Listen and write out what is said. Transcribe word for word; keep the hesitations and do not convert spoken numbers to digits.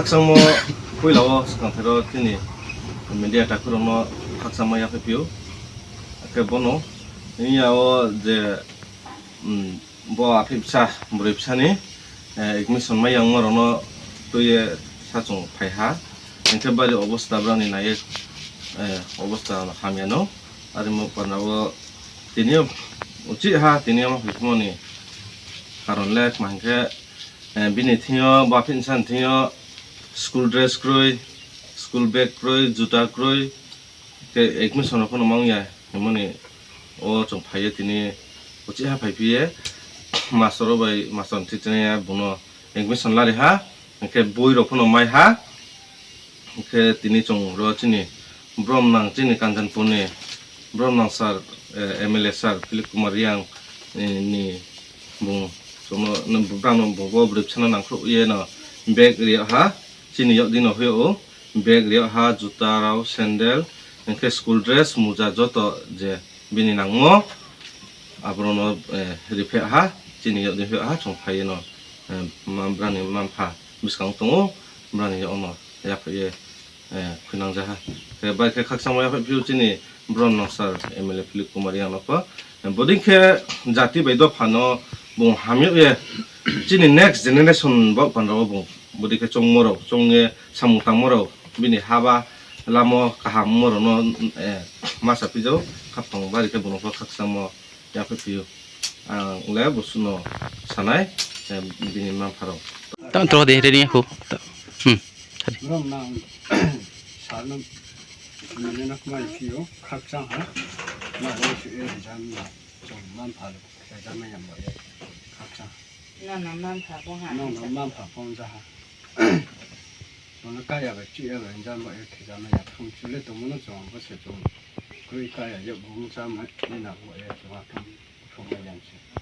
Khakchangmo puila o swkang thairo chini media takhurokno khakchangma yaphaiphiyo. Khe bono wngya o je, mm, bo aphibsa, bwrwi bwsani, eh, admission mai yang norokno twiye sachung phaiha. Hingkhe bari obostha brani naiye, eh, obostha hamyano. Arimo panda o tini o uchih ha, tini omo phaimani karon le kma hingkhe, eh, bini thingyo, baphinsa ni thingyo school dress kwrwi, school bag kwrwi, juta kwrwi, tei admission rok phano mangya himani o chwng phaiye tini uchih ha phaiphiye master rok bai master ni thik tini bono admission lari ha, hingkhe boi rok phano mai ha. Hingkhe tini chwng ro chini brom nang chini Kanchanpur ni brom nang sir, eh, M L A sir Philip Kumar Reang, eh, ni bung chwngno, no, bwrangno bo, bo bwrwi bwsano nangkhruk ye no bag riyok ha, chini yok dino hoyo o bag riyok ha, juta rok, sandal, hingkhe school dress, muja joto je bini nangmo aborokno, eh, riphek ha, chini yok di phek ha, chwng phaiye no, eh, ma-, brani mampha bwskang tongo, brani yok no yaphaye eh, khwinangjaha. Khe bai khe khakchangma yaphaiphiyo chini brom nang sir M L A Philip Kumar Reang no pho. Bodin khe jati bai dophano bung hamyakye chini next generation bo pandrao bung. Bodin khe chongmorok, chongye samung tangmorok bini haba lamo kaham morokno, eh, masa pijao khapang bari khe bono pho khakchangma yaphaiphiyo. Ang le bo suno sanai, eh, bini mampharok. Tang tro de, ready ko. Hmm. Brom nang sarno mane na kumai phiyo khakchang ha. Ma le su e jam na. Chong mampha lo. Jam ma yam ba ye. Khakchang. No, no, mampha bo ha. No, no, mampha pon ja ha. Bono kaya bai chuya bai jam ba ye khejama ya thum chule tongmano chong bo se chong. Koi kaya ye bung jam ma ni na bo ye chong a thum thum ma yan se.